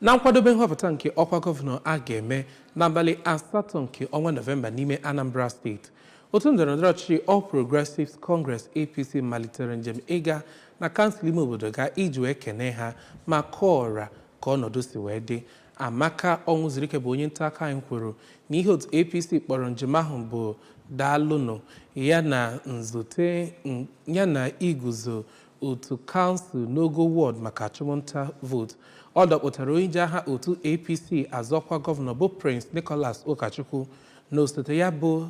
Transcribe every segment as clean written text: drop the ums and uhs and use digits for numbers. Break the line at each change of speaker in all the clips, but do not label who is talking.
Na nkwadobe nhọpụta nke ọkwa gọvanọ a ga-eme n'abalị 8 nke ọnwa Nọvemba n'ime Anambra Steeti, otu ndọrọndọrọ ọchịchị All Progressives Congress, APC, malitere njem ịga na kansụl ime obodo ga iji wee kene ha ma kọọ ọra ka ọnọdụ si wee dị. Amaka Ọnwụzurike bụ onye nta akụkọ anyị kwuru na ihe otu APC kpọrọ njem ahụ bụ daalụnụ ya na nzute ya na iguzo otu kansụl n'ogo wọd maka achụmnta vootu. Ọ dọkpụtara onye ji aha otu APC azọ ọkwa gọvanọ bụ Prince Nicholas Ụkachukwu na osote ya bụ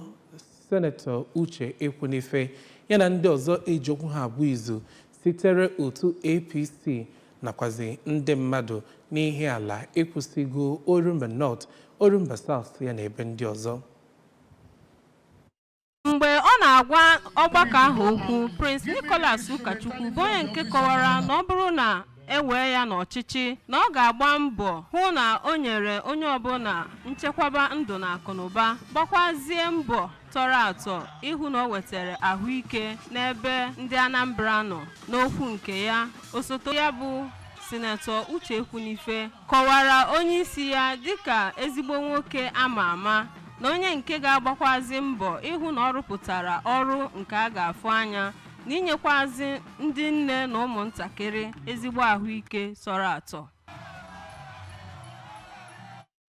Senetọ Uche Ekwunife ya na ndị ọzọ eji okwu ha agba izu sitere otu APC nakwazi ndị mmadụ n'Ihiala, Ekwusigo, Orumba North, Orumba South ya na ebe ndị ọzọ.
Mgbe ọ na-agwa ọgbakọ ahụ okwu, Prince Nicholas Ụkachukwu bụ onye nke kọwara na ọ bụrụ na e wee ya n'ọchịchị, na ọ ga-agba mbọ hụ na o nyere onye ọbụla nchekwaba ndụ na akụnụba, gbakwazie mbọ tọrọ atọ ịhụ na o wetara ahụike n'ebe ndị Anambra nọ. N'okwu nke ya, osote ya bụ Sinetọ Uche Ekwunife kọwara onye isi ya dịka ezigbo nwoke ama ama na onye nke ga-agbakwazi mbọ ịhụ na ọ rụpụtara ọrụ nke a ga-afụ anya na inyekwazi ndị nne na ụmụntakịrị ezigbo ahụike tọrọ atọ.